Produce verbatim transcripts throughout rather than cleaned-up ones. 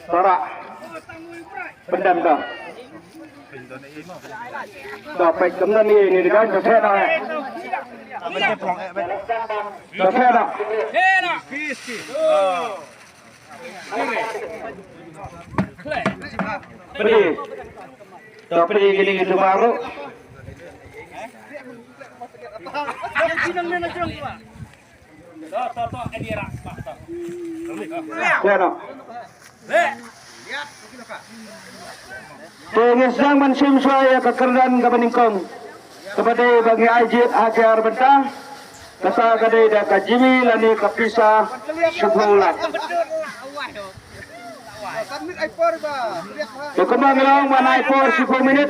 Tara. Pendam dah. Dah pek kemna ni ni dengan dah pek dah. Dah pek dah. Pedi. Dah pedi gini gitu baru. Keno. Te ngi sdang ban shim shuwa ïa ka kyrdan kaba nyngkong. Kaba dei ba ngi ai jied ha ki ar bynta. Kata ka dei da ka jingmih lane ka pisa shiphew lak. Te kumba ngi la ong ban ai por shiphew minit.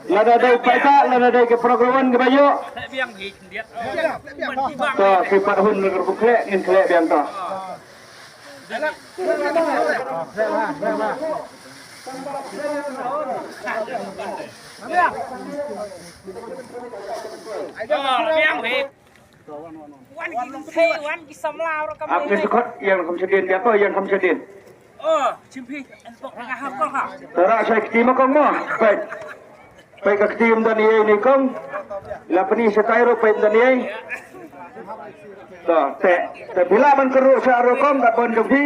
Lada dei paidbah, lada dei ki program kiba ïoh. To, ki pat hun ngi kyrkhu khleh, ngin khleh biang to. Ap ni sukot, ïa kham shadien, ïa to, ïa kham shadien. Oh, chimpi, en pok tengah hakol ha. Tara sai kti ma kong mo. Peit. Peit ka kti ym don ei ni kong. La pyni shatai ruh peit ym don ei. To, te, te phi lah ban kyrhuh sha ruh kong ka bun jong phi.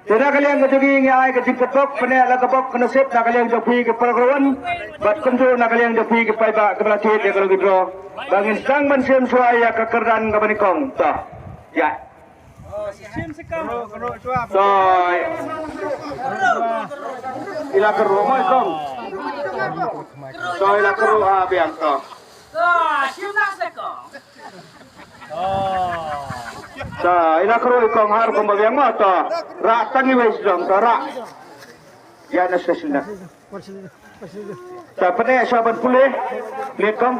Te na ka liang ka jong ngi ngi ai ka jingkyrkhu pyneh la ka bok ka nasib na ka liang jong phi ki para ka wan. Bad kumjuh na ka liang jong phi ki paidbah kiba la thied ïa ka lucky draw. Ba ngin sdang ban shim shuwa ïa ka kyrdan kaba nyngkong. To. Ïa. Soi. Ila kyrhuh mo i kong. Soi ila kyrhuh ha biang to. To, ila kyrhuh i kong ha rukom ba biang mo to. Rah tang iwei sdang to rah. Ïa na sdang sdang. To pyneh sha ban pule. Pule kong.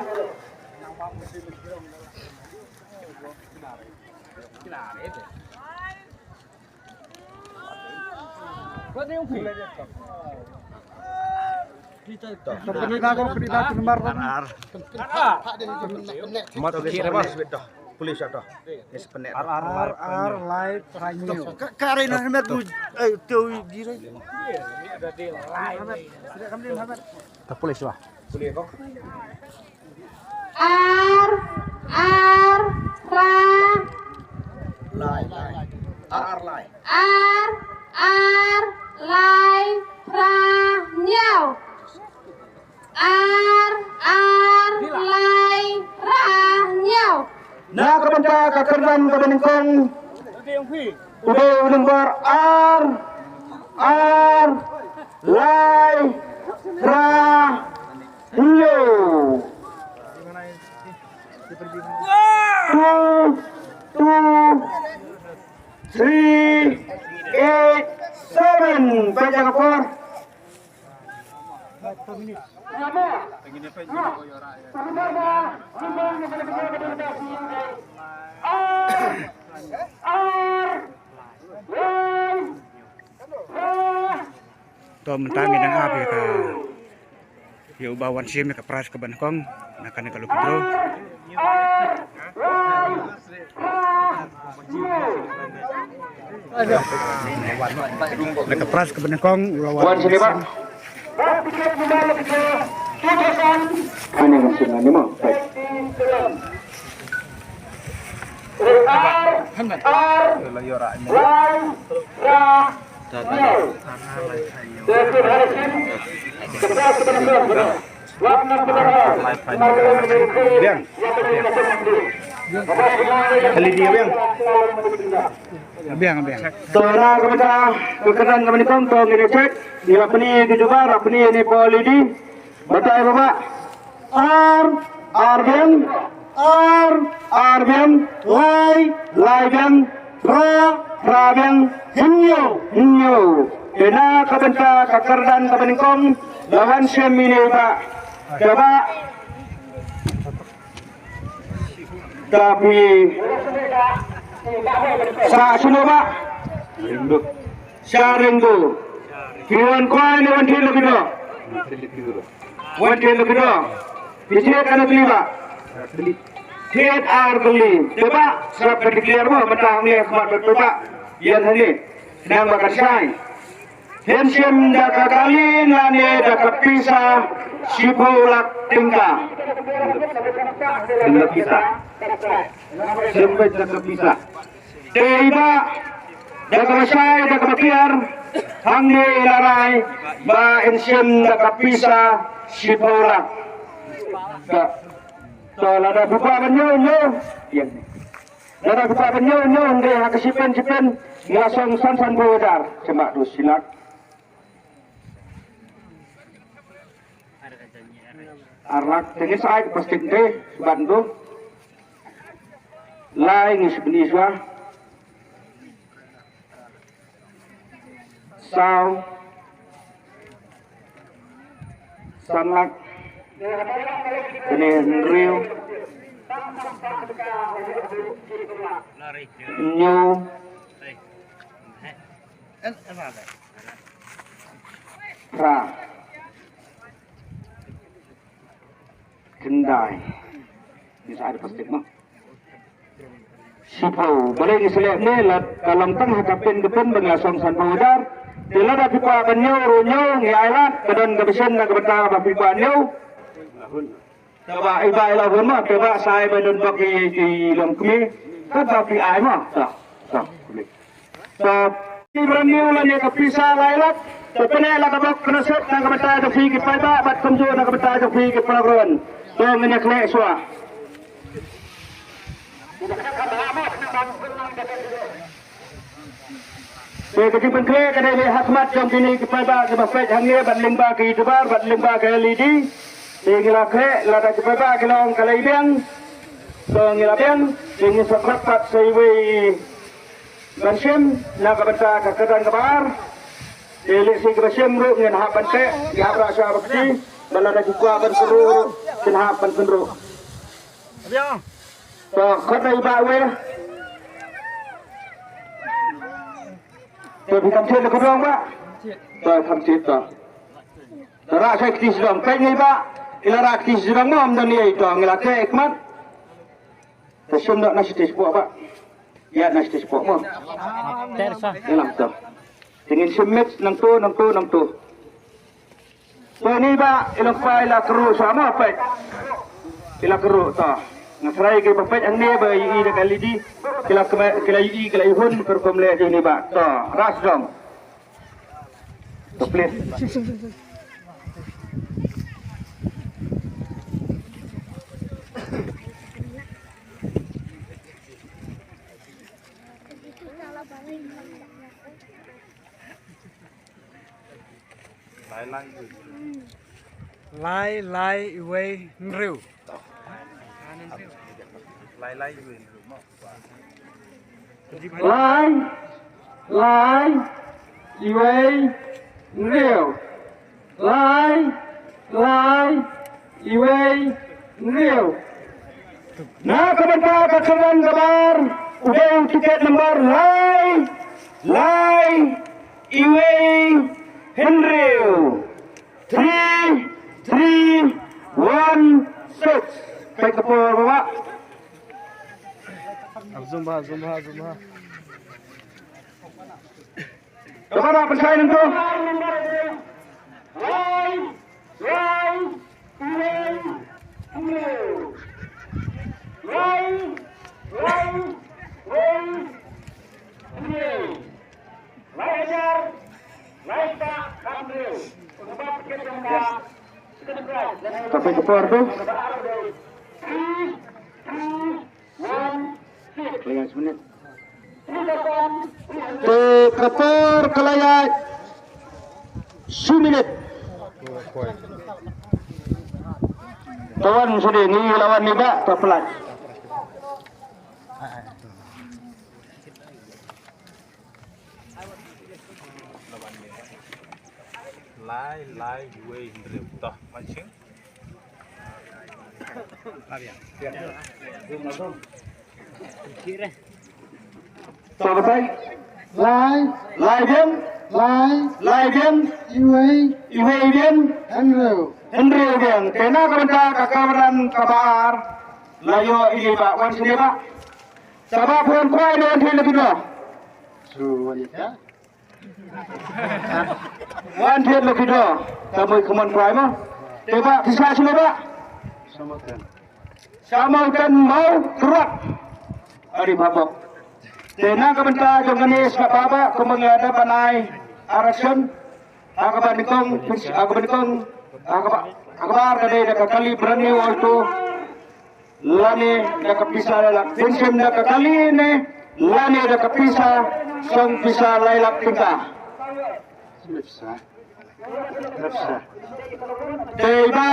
Ar, ar, lai, trai, hynñiew. Ka, ka re na hynmen tu, eh, tu di re. Ta pule shuwa. Ar, ar, ra. Lai, lai. Ar, ar, lai. Ar, ar, lai, ra, hynñiew. Ar, ar, lai, ra, hynñiew. Na ka bynta ka kyrdan kaba nyngkong. U dei u nombar ar, ar, lai, ra, hynñiew. Two, two, three, eight, seven. Peit ïa ka por. To mynta ngi dang ap ïa ka, ïa uba wan shim ïa ka prize kaba nyngkong na kane ka lucky draw. Na ka prize kaba nyngkong u la wan. Wan shim ïa ba. Kane ka shim na ni mo. Biang. Kali dia biang. Biang, biang. To na ka bynta ka kyrdan kaba nyngkong to ngin check. Ïa la pyni ki jubab, la pyni ne ko lady. Batai baba. Ar, ar biang, ar, ar biang, lai, lai biang, phra, phra biang, hynñiew, hynñiew. Te na ka bynta ka kyrdan kaba nyngkong la wan shim ïa ine i bah. Te bah. Ka phi sah shano bah? Sha Ringdu. Phi wan kwai ne wan thied lucky draw? Wan thied lucky draw. Phi thied katno tylli bah? Thied ar tylli. Te bah, sngap ka declare mo, mynta hangne khmat bad te bah. Ïa hangne. Nang ba ka shai. Pynshim da ka kali lane da ka pisa shiphew lak tyngka. Shim da pisa. Shim da ka pisa. Te i Bah da kaba shai da kaba kiar hangne i la rai ba in shim da ka pisa shiphew lak. Ka, to lada phi kwah ban ñiew, ñiew. Ïa. Lada phi kwah ban ñiew, ñiew, hynrei ha ka shiphew shiphew nga song san sanphew hajar. Shem Bah, tu shi lak. Ar lak, te ngin sa ai ka plastik te, shu bat ndu. Lai ngi shu bni shuwa. Saw. San lak. Kane hynriew. Hynñiew. Phra. Khyndai. Ngi sa ai da plastik mo. Shiphew. Balei ngi sa leh ne, la ka long tang ha ka pin ka pin ba ngi la song sanphew hajar. Te lada phi kwah ban ñiew ruh ñiew, ngi ai lad, ka don ka beshen na ka bynta ba phi kwah ñiew. Te Bah, i Bah i la hun mo, te Bah sa ai ba don bok i, i longkmie. Kat ba phi ai mo. Ta, ta, kmie. Ta, i brand new lane ka pisa lai lak. Te pyneh la ka bok kynasep na ka bynta jong phi ki paidbah bad kumjuh na ka bynta jong phi ki para gruen. To ngin ïa khleh shuwa. Te ka jingpynkhleh ka dei ha khmat jong kine ki paidbah kiba peit hangne bad lyngba ki YouTuber bad lyngba ka L E D. Te ngi la khleh lada ki paidbah ki la ong ka la biang. To ngi la biang, te ngin sa khot pat sa iwei ban shim na ka bynta ka kyrdan kaba ar. Te lehse kiba shim ruh ngin hap ban teh, ngi hap rah sha ba kti, bad lada ki kwah ban kynruh ruh kin hap ban kynruh. To, khot na i Bah wei. To, phi kham thied da ka dong Bah. To, kham thied to. To, rah sha kti sdang. Peit ngi Bah. I la rah kti sdang mo, ym don ei to. Ngi la teh khmat. To, shim noh na stage four Bah. Ïa na stage four mo. Ter sa. Ïa lam to. Te ngin shim mix nangto, nangto, nangto. To ni Bah, i long kpa i la kyrhuh shuwa mo peit. I la kyrhuh to. Nga tharai ki ba peit hangne ba i da ka L E D. Ki la kme, ki la i, ki la i hun, kyrkum leh jong ni Bah. To, rah sdang. To please. Lai, lai, iwei, hynriew. Lai, lai, iwei, hynriew. Lai, lai, iwei, hynriew. Lai, lai, iwei, hynriew. Na ka bynta ka kyrdan kaba ar, u dei u tiket number lai, lai, iwei, hynriew. Three, three, one, six. Peit ka por ba. Zoom ha, zoom ha, zoom ha. Kaba da pynshai nangto. Lai, lai, iwei, hynriew. Lai, lai, iwei, hynriew. Lai hajar, lai spah, hynriew. Ka peit ka por tu. Three, three, one, six. Last minute. Te ka por ka la ïaid shi minit. Tawan sini ni lawan ni ba ta pelat. Lai, lai, iwei, hynriew. Toh, ma sing. To batai. Lai. Lai biang. Lai. Lai biang. Iwei. Iwei biang. Hynriew. Hynriew biang. Te na ka bynta ka kameran kaba ar. La ïoh ïa i ba wan sini ba. Saba pun kwai don thil lagi doh. Su wan ïa. Kan thied lo ki do. Ka mui khmon kwai mo. Te ba pisa sino ba. Samautan mau kruat. Ari babok. Te na ka bynta jong kane sngap ba ba kumba nga da banai action. Ha kaba nyngkong, ha kaba nyngkong, ha kaba, ha kaba ar ka dei da ka kali brand new Alto. Lane da ka pisa lai lak. Pynshim da ka kali ne lane da ka pisa, song pisa lai lak tyngka. Te ba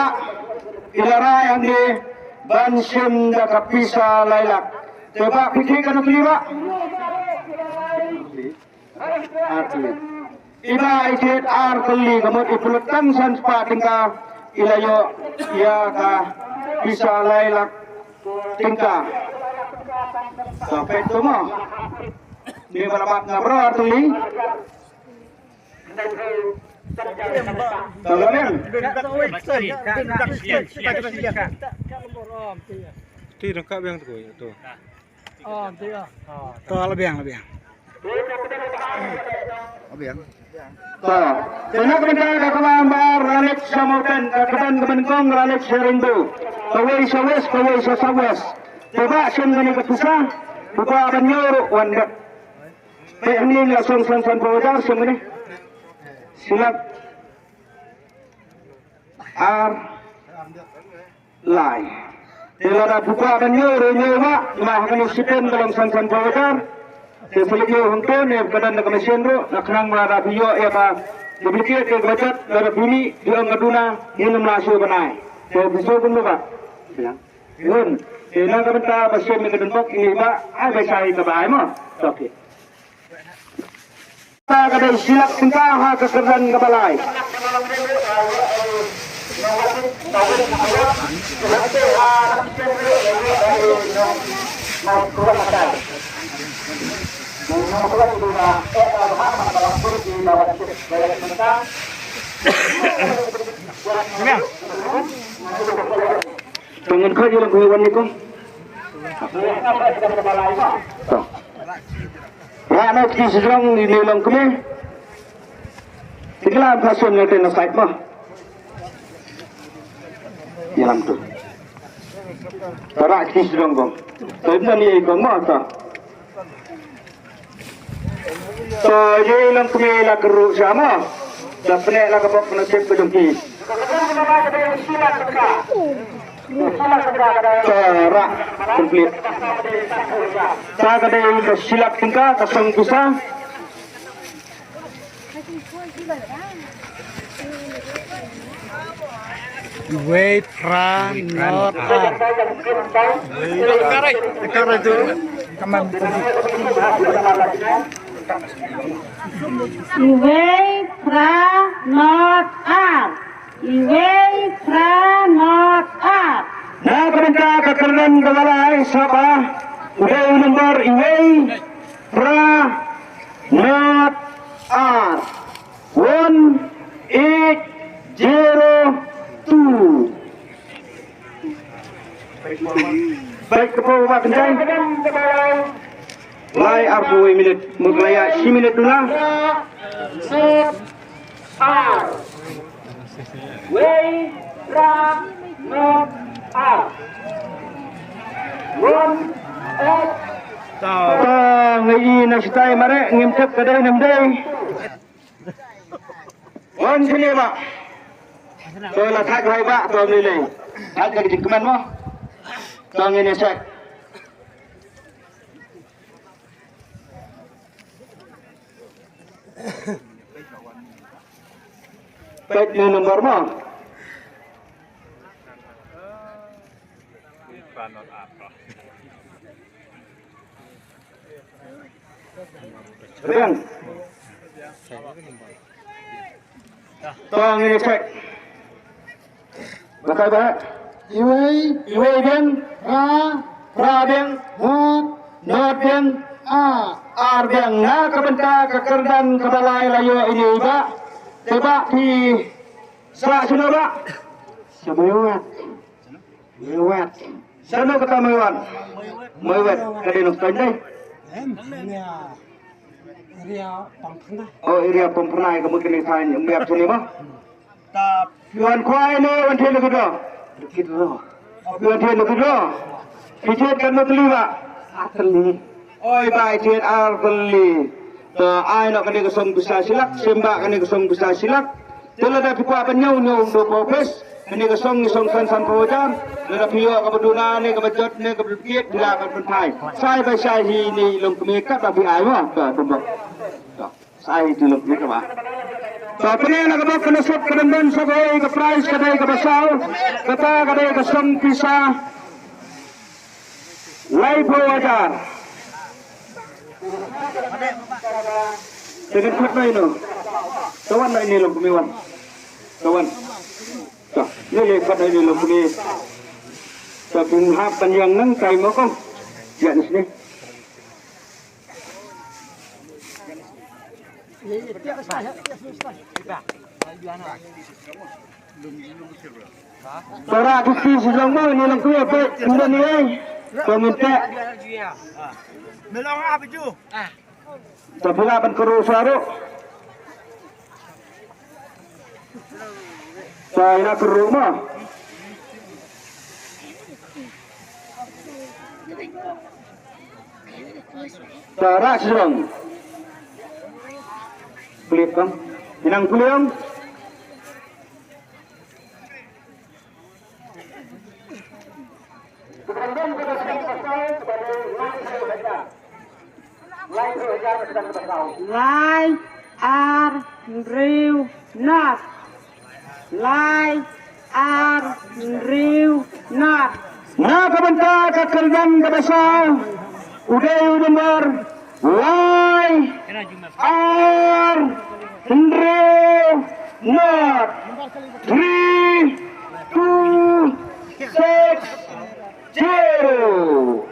i la rai hangne ban shim da ka pisa lai lak. Te ba phi thied katno tylli ba? Ar tylli. I ba i thied ar tylli ka mut i pynlut tang san spah tyngka i la ïoh ïa ka pisa lai lak tyngka. Sa peit tu mo. Ni ba la bat nga bro ar tylli. Tolong. Ti rangkap yang tu, tu. To, lebih yang, lebih yang. Lebih yang. To, kena kementerian ka kaba ar Alex Samoten, ka kedan kemenkong Alex Herindu. Kawei sa west, kawei sa south west. Coba sien kene ka pisa, buka ban nyoru wan dek. Pek ni la song san san pawajar sien kene. Silap. Ar lai. Te lada phi kwah ban ïoh ruh ïoh ba, namar ha kane shiphew ka long san san pawajar. Te phi leit ïoh hangto ne ka don na ka machine ruh, na khnang ba lada phi ïoh ïa ka duplicate ka budget, lada phi mih, phi ong ka duna, ngin ym lah shuh ban ai. Te phi sngewbha ban ïoh ba. Ïa. Te na ka bynta ba shim ïa ka donbok ïa ba, ai ba shai ka ba ai mo. Okay. Ka dei shi lak tyngka ha ka kyrdan kaba lai. Tang ngan khot ïa long kmie wan ni ko. Tang. Rah noh ki sdang ni, ni long kmie. Tingla phasen ngan ten na side mo. Ïa lam tu. Rah ki sdang ko. Tang ni ko mo ta. To, ïa long kmie la kyrhuh sha mo. Da pyneh la ka bok na tip ka jong ki. To, rah, complete. Ta ka dei ka shi lak tyngka, ka song pisa. Iwei phra not ar. Iwei phra not ar. Iwei phra not ar. Iwei phra not ar. Na ka bynta ka kyrdan kaba lai saba u dei u number iwei phra not ar. One eight zero two. Baik, ka pau ba kynjai. Lai arphew wei minit, mut lai ïa shi minit duna. Wei ra not ar. One eight. Ta ngi na shitai mare ngim tep ka dei nam dei. Wan sini ba. To la thak hai ba to ni le. Thak ka jingkmen mo. To ngin ïa check. Peit ni number mo. Riang. To ngin ïa check. Batai ba. Iwei, iwei biang, phra, phra biang, not, not biang, ar, ar biang. Na ka bynta ka kyrdan kaba lai la ïoh ine i ba. Te ba phi sah shano ba? Sha Mawat. Mawat. Shano kata Mawat? Mawat ka dei nongstoiñ dei. Area Pamphyrnai. Oh, area Pamphyrnai ka mut kane thaiñ ym ïap shane mo. Ta phi wan khwai ne wan thied lucky draw? Lucky draw. Phi wan thied lucky draw. Phi thied katno tylli ba? Ar tylli. Oi ba i thied ar tylli. Ta ai noh kane ka song pisa shi lak, shem ba kane ka song pisa shi lak. Te lada phi kwah ban ñiew, ñiew ym doh pop pes. Kane ka song, song san, san phew hajar. Lada phi ïoh kaba duna ne kaba jot ne kaba dukhiat, phi lah ban pynphai shai ba shai hi ne i longkmie katba phi ai mo. Ka tumbok. Shai hi i longkmie kaba. To pyneh na ka bok kane sop ka dang don sop hoi ka prize ka dei kaba saw. Kata ka dei ka song pisa laiphew hajar. Te ngan khot noh ïa no. To wan noh ïa ne longkmie wan. To wan. To, ne le khot noh ïa ne longkmie. To phin hap ban ïeng nangtai mo kong. Ïa ne sini. Tara tu ti si long mo ni long kuya pe kuya ni ai. Ko minta. Melong apa ju? Ta phi lah ban kru saru. Ta ina kru mo. Tara sirong. Kulit kong. Inang kuliang. Lai ar hynriew nod. Lai ar hynriew nod. Na ka bynta ka kyrdan kaba saw u dei u nombar lai ar hynriew nod. Three two six zero.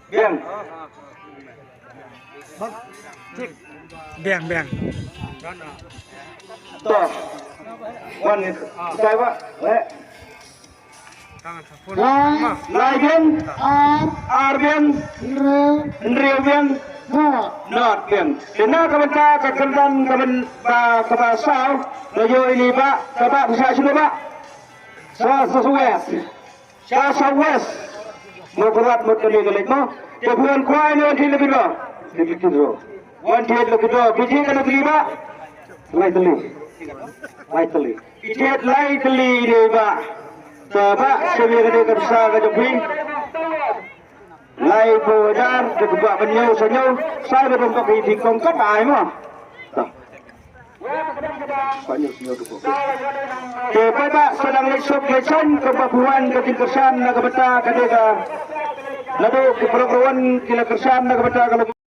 Biang. Biang, biang. To. Wan, sai ba. Eh. Lai, lai biang, ar, ar biang, hynriew, hynriew biang, nod, nod biang. Te na ka bynta ka kyrdan ka bynta kaba saw, la ïoh ïa i Bah, ka Bah pisa shano Bah? Sa, sa, sa West. Sa, sa West. Mo kyrwat mo kane ka leit mo. Te phi wan khwai ne wan thied lucky draw? Lucky draw. Wan thied lucky draw. Phi thied katno tylli Bah? Lai tylli. Lai tylli. Phi thied lai tylli ne Bah. To Bah, shim ïa kane ka pisa ka jong phi. Laiphew hajar, te phi kwah ban ñiew sa ñiew, sa ba dang bok ïa phi kong kat ai mo. To. Kwah ñiew sa ñiew tu ko. Te Bah, sa dang leit suk leit san, kaba phi wan ka jingkyrshan na ka bynta ka dei ka. Naduh ki paralok ruh wan ki la kyrshan na ka bynta ka la